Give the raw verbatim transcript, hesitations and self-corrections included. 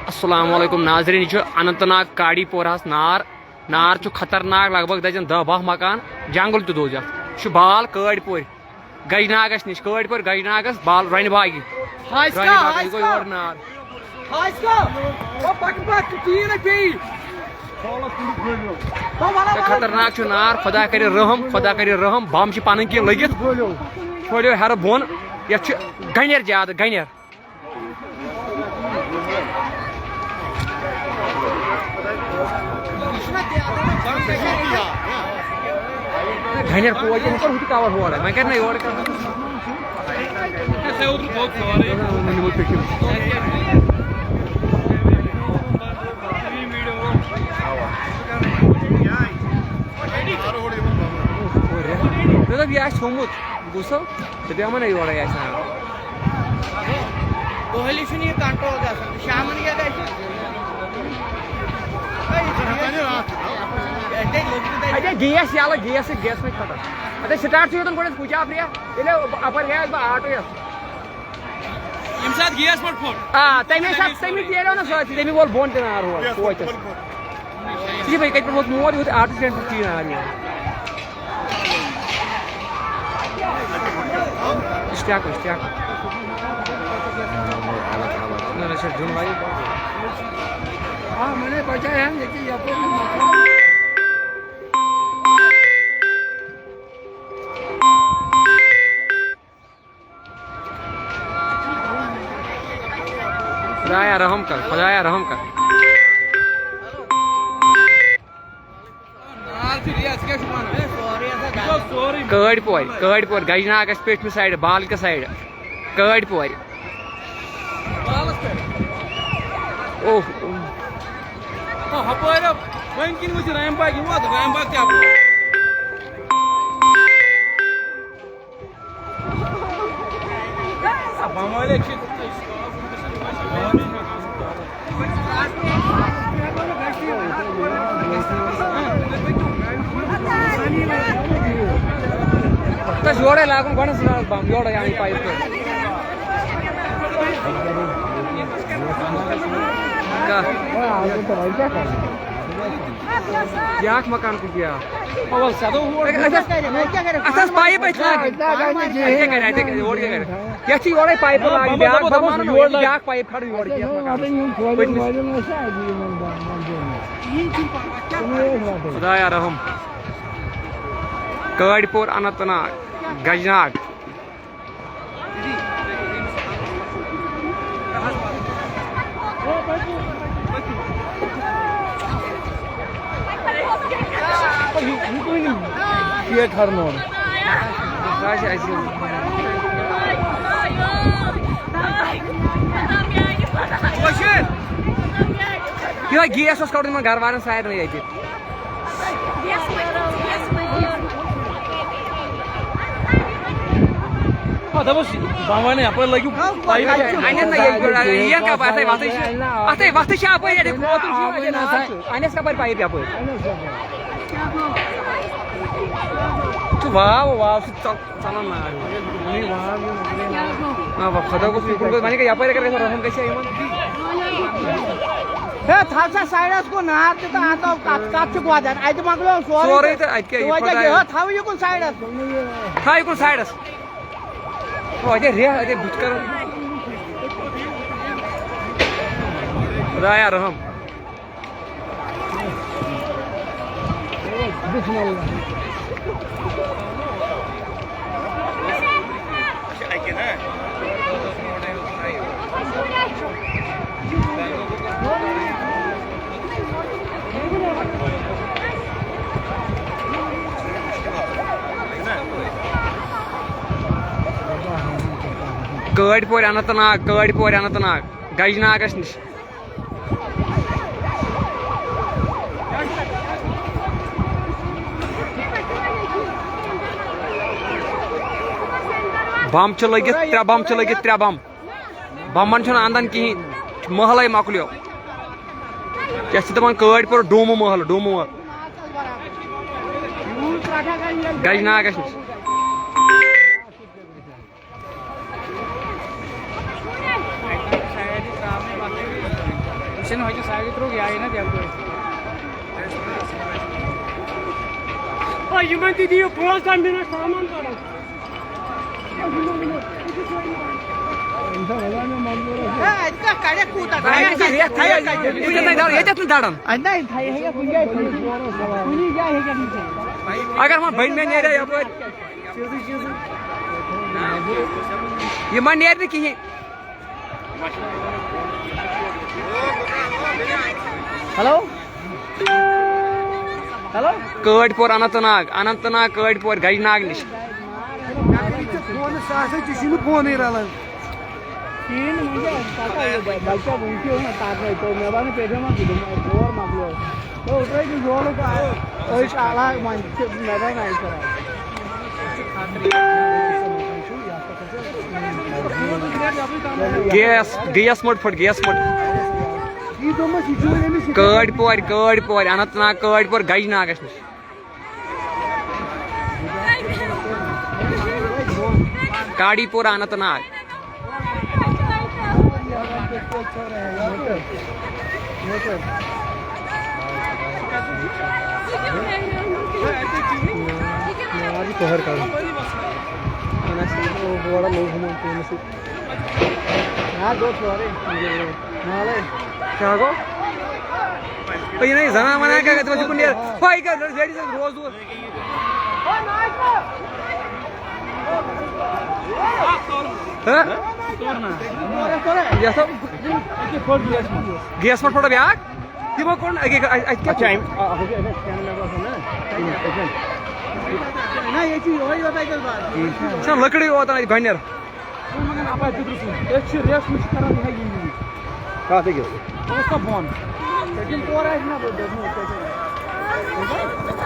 السلام علیکم ناظرین، یہِ چھُ اننت ناگ کاڑی پورہس نار۔ نار چھُ خطرناک، لگ بگ دَزن دَہ باہ مکان، جنگل تہِ دوٚز یتھ۔ یہِ چھُ بال کٲڑۍ پورِ گجناگس نِش، کٲڑۍ پورِ گجناگس بال رۄنہِ باگہِ۔ ہاسکا، رۄنہِ باگہِ، یہِ گوٚو ہاسکا۔ یورٕ نار۔ ہاسکا، او پکھ پکھ، تیٖر ہے پیٚیہِ۔ او وَلہ، وَلہ۔ خطرناک چھُ نار، خدا کرِ رحم، خدا کرِ رحم، بم چھِ پنٕنۍ کِنۍ لٔگِتھ۔ کھولیو ہیرٕ بۄن، یتھ چھِ گنٮ۪ر زیادٕ، گنٮ۪ر۔ گنٮ۪ر کوچ، یِم کر ہُتہِ کور ہورٕ، وۄنۍ کر نہ یورٕ کر۔ وۄنۍ نِمو پٮ۪ٹھِم۔ مےٚ دوٚپ، یہِ آسہِ تھوٚمُت، بوٗزتھو؟ تہٕ بیٚہمو نہ یورَے آسہِ ناو۔ دۄہلہِ چھُنہٕ یہِ کنٹرول گژھان، شامَن کیٛاہ گژھِ؟ اَتے گیس یَلہٕ، گیس، گیس مےٚ ختم۔ اَتے سٹارٹ چھُ یوٚتَن گۄڈٕنٮ۪تھ کُچہِ اَپرِ، ییٚلہِ اَپٲرۍ گٔیَس بہٕ آٹوٗ یَس۔ ییٚمہِ ساتہٕ گیس پٮ۪ٹھ پھوٚٹ۔ آ، تَمے ساتہٕ، تَمہِ نیریو نہ سۭتۍ، تَمی وول بۄن تہِ نار ہور کوچَس۔ ژٕ چھِ بیٚیہِ کَتہِ پٮ۪ٹھ ووت مور یوٗت آٹوٗ سٹینڈ پٮ۪ٹھ ژیٖرۍ نار یِوان؟ اشتیاق، اشتیاق۔ نہ، نہ، چھِ دیُن واریاہ۔ ہاں، میں نے بچا ہے، لیکن یَپٲرۍ نہٕ مۄکلان۔ خدایا رحم کر، خدایا رحم کر۔ کٲڑۍ پورِ، کٲڑۍ پورِ، گجناگس پیٚٹھمہِ سایڈٕ، بالکہِ سایڈٕ، کٲڑۍ پورِ۔ اوہ، اوہ۔ ہپٲرۍ، وۄنۍ کِنۍ وٕچھ رحم باغ، یہِ ووت رحم باغ تہِ اَپٲرۍ۔ تَس یورَے لاگُن گۄڈَس لاگ بم، یورَے اَنٕنۍ پایِپ تہِ۔ کَتھ؟ یہِ اَکھ مکان کُس یہِ اَکھ؟ اَتھ ٲس، اَتھ ٲس پایِپ اَتہِ لاگٕنۍ۔ اَتہِ کیٛاہ کَرِ؟ اَتہِ کیٛاہ، یورٕ کیٛاہ کَرِ؟ یَتھ چھِ یورَے پایِپہٕ لاگٕنۍ، بیٛاکھ بَبَس یورٕ بیٛاکھ پایِپ کھَڑٕنۍ یورٕ کینٛہہ مکان۔ پٔتمِس۔ خدایا رحم۔ کٲڑۍ پوٗر، اننت ناگ، گجناگ۔ پیٹ ہرنون۔ یِہوٚے گیس اوس کَڑُن یِمَن گَرٕ والٮ۪ن سارنٕے ییٚتہِ۔ آ، دَپُس، بہٕ وَنہٕ یَپٲرۍ لٲگِو پایِپ۔ اَنٮ۪ن نہ ییٚتہِ پٮ۪ٹھ، یہِ کَپٲرۍ، اَتھَے وَتھٕے چھِ، اَتھَے وَتھٕے چھِ اَپٲرۍ ییٚتہِ کھوژُن چھُ، اَتہِ نار چھُ۔ اَنٮ۪س کَپٲرۍ پایِپ یَپٲرۍ؟ ژٕ واو، واو، سُہ ژَل-، ژَلان نار۔ آ، وۄنۍ خۄدا گوٚژھ شُکُر گوٚژھ، وۄنۍ کیٛاہ یَپٲرۍ اگر گژھِ رَحم گژھِ ہا یِمَن۔ ہے، تھاو سا سایڈَس کُن نار تہِ تہٕ اَتھ آو کَتھ، کَتھ چھُ وَدان؟ اَتہِ مۄکلیو سورُے۔ سورُے تہٕ اَتہِ کیٛاہ یہِ توتہِ خۄدایا۔ کیٛاہ، ہے، تھاو یہِ کُن سایڈَس۔ تھاو یہِ کُن سایڈَس۔ او، اَتہِ ریٚہہ، اَتہِ بُتھِ کَرُن۔ خۄدایا رَحم۔ بسم اللہ۔ کٲڑۍ پورِ اننت ناگ، کٲڑۍ پورِ اننت ناگ، گجناگس نِش۔ بم چھِ لٔگِتھ، ترٛےٚ بم چھِ لٔگِتھ، ترٛےٚ بم۔ بمن چھُنہٕ اندان کِہیٖنۍ، محلے مۄکلیو۔ یَتھ چھِ دَپان کٲڑۍ پور ڈوٗمہٕ محلہٕ، ڈوٗمہٕ محلہٕ۔ گجناگس نِش۔ ہے، یِمن تہِ دِیِو پانٛژھ دَہ مِنٹ سامان کَڑُن۔ ہے، اَتہِ کَتھ کَڑٮ۪کھ کوٗتاہ؟ اَتہِ چھِ رٮ۪تھ تھَیَکھ، ییٚتٮ۪تھ نَے دَران، ییٚتٮ۪تھ نہٕ دَران۔ اَتہِ نَے تھَیہِ ہیٚکٮ۪کھ کُنہِ جایہِ تھٲیِتھ۔ کُنہِ جایہِ ہیٚکٮ۪کھ نہٕ تھٲیِتھ۔ اگر وۄنۍ بٔنۍ مےٚ نیرِ ہا یَپٲرۍ۔ یہِ ما نیرِ نہٕ کِہیٖنۍ۔ ہیلو۔ ہیلو۔ کٲڑۍ پور اننت ناگ، اننت ناگ کٲڑۍ پور گجہِ ناگ نِش۔ فون، سُہ ہسا تہِ چھُنہٕ فونٕے رلان۔ کِہیٖنۍ نہٕ، وۄنۍ کیٛاہ، پَتہٕ یہِ بَ-، بَچہِ کیٛاہ وٕنہِ چھُ یِوان تَتھ منٛز، تو مےٚ بَنہٕ پیٚٹھِم اَتھ، یہِ دوٚپمَے، اور مۄکلیو۔ تو اوترَے تہِ زولُکھ اَ-، أسۍ اَلگ، وۄنۍ چھِ مےٚ بَنہٕ اَتہِ کران۔ گیس، گیس مٔٹ پھٔٹ، گیس مٔٹ۔ کٲڑۍ پورِ، کٲڑۍ پورِ، اننت ناگ کٲڑۍ پورِ، گجہِ ناگَس نِش۔ کاڑی پور، اننت ناگ۔ یار، یہِ کۄہَر کَڑُن۔ وۄنۍ آسہِ یہِ ہورٕ لوٚگ ہُمَن کٲمہِ سۭتۍ۔ یار، گوٚو سورُے۔ مالَے۔ کیٛاہ گوٚو؟ ہے، یہِ نَے زَنان وَنان کیٛاہ گژھِ؟ تِمَن چھُ کُنہِ نیران۔ ہے، یہِ کیٛاہ زیڈِ زیڈِ روز ووز۔ ہہ؟ یہِ ہسا گیس پٮ۪ٹھ پھوٚٹ بیٛاکھ۔ تِمو کوٚر نہٕ اَکے، اَتہِ، اَتہِ کیٛاہ اچھا، کوٚر؟ اَمہِ، آ، ہُہ چھُ اَتہِ scanner مےٚ باسان نا۔ نہ، ییٚتہِ چھُ یِہوٚے یوت اَتہِ باسان۔ چھُنہ لٔکرٕے یوت اَتہِ گۄڈٕنٮ۪تھ۔ وۄنۍ مگر اَپٲرۍ پیٚترٕ سُنٛد۔ أسۍ چھِ ریس، وۄنۍ چھِ کران یِہوٚے یِم یِم۔ کَتھ أکِس؟ اوس سا بۄن؟ تٔتِم تورٕ آسہِ نہ بہٕ دوٚپمُت تٔتِم۔